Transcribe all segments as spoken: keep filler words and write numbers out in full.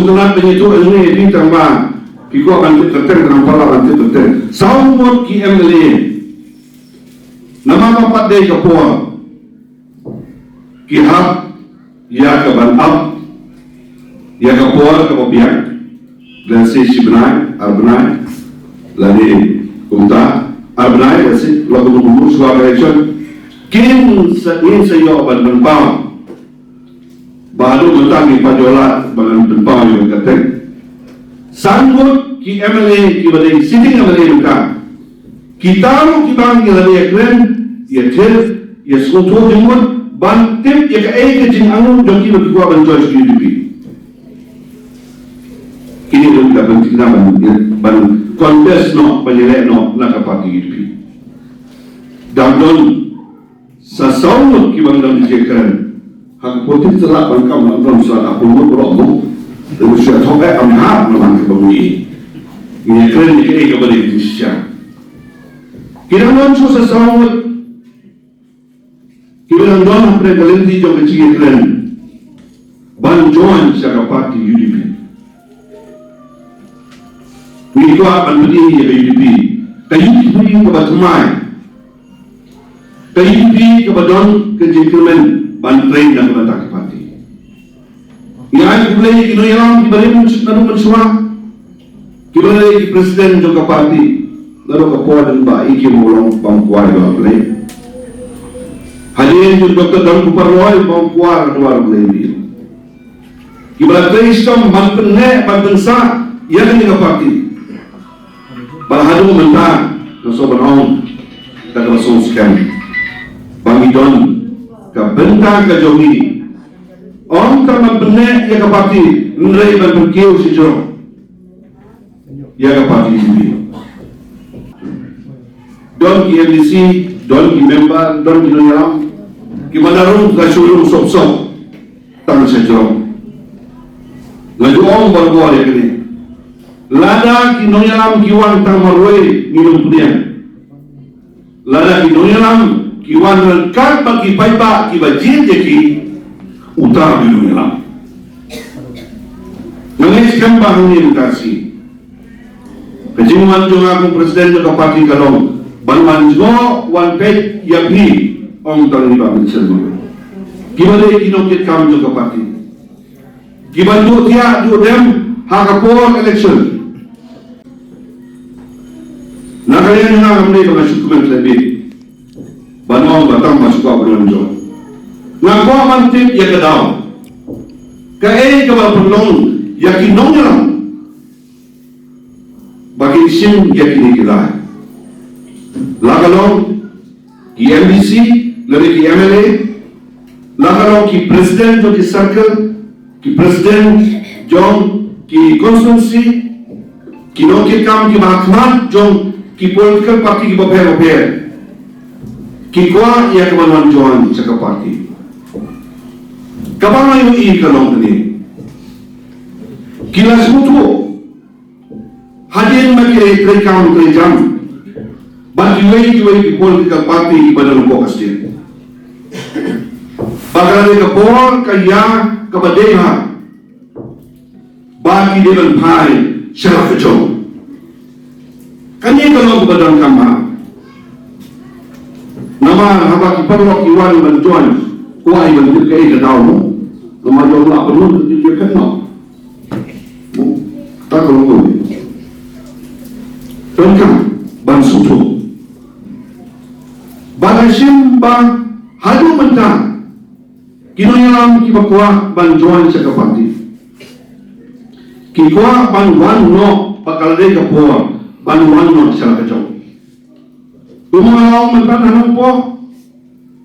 Sngewtynnat ban ïathuh ïa ngi, tang ba phi kwah ban tip kyrteng, tang ba la ban tip kyrteng. Saw ngut ki M L A. Namar ba pat dei ka por ki hap ïa ka ban ap ïa ka por kaba biang, lehse shi bnai, ar bnai, lane kumta, ar bnai, lehse, la kumno kumno shuwa ka election. Kin sa, ngin sa ïoh ban pynpaw. Ba haduh mynta ngi pat ïoh lad ba ngan pynpaw ïa ka kyrteng. San ngut ki M L A kiba dei sitting M L A mynta. Kita ruh kiba ngi la dei ïakren, ïathir, ïasngewthuh jingmut ban tip ïa kaei ka jingainguh jong ki ba ki kwah ban join sha U D P. Kine ruh ki la pynthikna ban, ban contest noh, ban ïaleh noh na ka party U D P. Dang don sa saw ngut kiba ngi dang ïakren. Ha ka politik sa lah ban kam, ban kam sa lah pynmut baroh mo. Lada shu ïathoh eh, am hap namar kaba ngi, ngi ïakren ïa kaei kaba dei ka jingshisha. Ki dang don shuh sa saw ngut kiba dang don hapdeng ka lynti jong ka jingïakren ban join sha ka party U D P. Ngi kwah ban pyni ïa ka U D P, ka U D P kaba thymmai, ka U D P kaba don ka jingkyrmen ban trei na ka bynta ka party. Ngi ai khublei ïa ki nongïalam kiba rim naduh mynshuwa, kiba la dei ki president jong ka party naduh ka por jong Bah E K Mawlong, bam kwah ïa U Blei. Hadien jong Doctor Donkupar Roy, bam kwah ïa U Blei. Kiba la trei shitom ban pynneh ban pynsah ïa kane ka party. Bad haduh mynta nga sngewbha ban ong da kaba sngewskhem ba ngi don ka bynta ka jong ngi, ym tang ban pynneh ïa ka party, hynrei ban pynkiew shajrong ïa ka party jong ngi. Don ki M D C, don ki member, don ki nongïalam kiba la rung, la shu rung sop sop tang shajrong. Nga ju ong barabor ïa kane, lada ki nongïalam ki wan tang marwei, ngin ym pdiang. Lada ki nongïalam ki wan ryngkat bad ki paidbah kiba jied ïa ki, uta ki nongïalam. Nga ngeit skhem ba hangne mynta shi ka jingwan jong nga kum president jong ka party ka long ban wan jngoh wan peit ïa phi, ym tang ïa i Bah Vincent Mawlong, kiba dei ki nongkitkam jong ka party, kiban duh thiah duh dem ha ka por election. Na ka liang jong nga, ngam dei ba nga shu kmen lehbit ban ong ba tang ba shu kwah ban wan join. Nga kwah ban tip ïa ka daw, kaei kaba pynlong ïa ki nongïalam ba kin shim ïa kine ki rai. La ka long ki M D C, lane ki M L A, la ka long ki president jong ki circle, ki president jong ki constituency, ki nongkitkam kiba ha khmat jong ki political party kiba pher bapher, ki kwah ïa ka ban wan join sha ka party. Kaba nga ïohi ka long kane, ki la sngewthuh hadien ba ki la trei kam trei jam bad kiwei kiwei ki political party kiba don hapoh ka state, ba ka la dei ka por ka ïa kaba dei ha ba ki dei ban phai sha la ka jong. Kane ka long kaba donkam ha. Namar haba ki paralok ki wan ban join, kwah ban tip kaei ka daw mo. Namar jong la pynlong ka jingkyrkhu noh. Mo, ta ka long mo. Donkam ban sngewthuh. Ba nga shim ba haduh mynta ki nongïalam kiba kwah ban join sha ka party, ki kwah ban wan noh, ba ka la dei ka por ban wan noh sha la ka jong. Kumba nga la ong mynta na Nongpoh,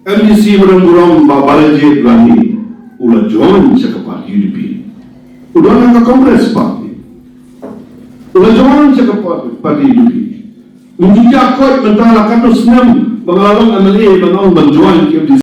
M D C ba don burom, Bah Balajied Blammy, u la join sha ka party U D P. U don ha ka Congress party, u la join sha ka party, party U D P. Um ju ïa koit mynta la katno snem ba nga la long M L A ban ong ban join ki M D C.